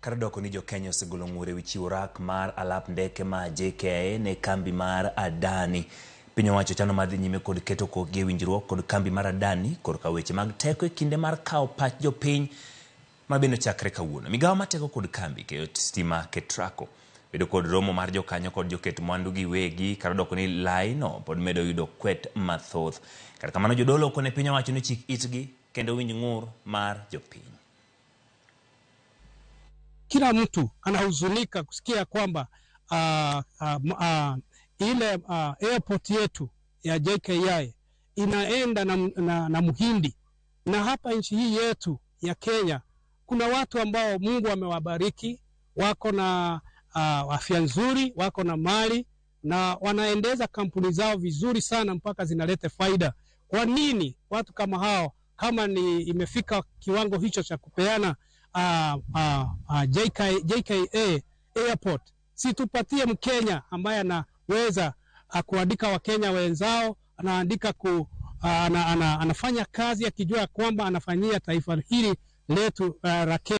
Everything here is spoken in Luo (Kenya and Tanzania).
Kar doko ni jokenya osegolo ng'ur ewi chiwo rak mar alap ndeke ma JKIA ne kambi mar Adani. Piny owacho chano mar dhi nyime kod keto kokgi e winjruok kod kambi mar Adani korka weche mag teko e kinde mar kawo pach jopiny ma bende ochakre kawuono. Migawo mar teko kod kambi keyo stima KETRACO bedo kod romo mar jokanyo kod joket mwandu giwegi kar doko ni lai no pod medo yudo kwet mathoth. Kata kamano jodolo okone piny owacho ni chik itgi kendo winj ng'ur mar jopiny. Kila mtu anahuzunika kusikia kwamba ile airport yetu ya JKIA inaenda na Muhindi, na hapa nchi hii yetu ya Kenya kuna watu ambao Mungu amewabariki, wako na afya nzuri, wako na mali na wanaendeza kampuni zao vizuri sana mpaka zinaleta faida. Kwa nini watu kama hao, kama ni imefika kiwango hicho cha kupeana JKIA airport, si tupatie Mkenya ambaye anaweza kuandika Wakenya wenzao, anaandika anafanya kazi akijua kwamba anafanyia taifa hili letu la Kenya.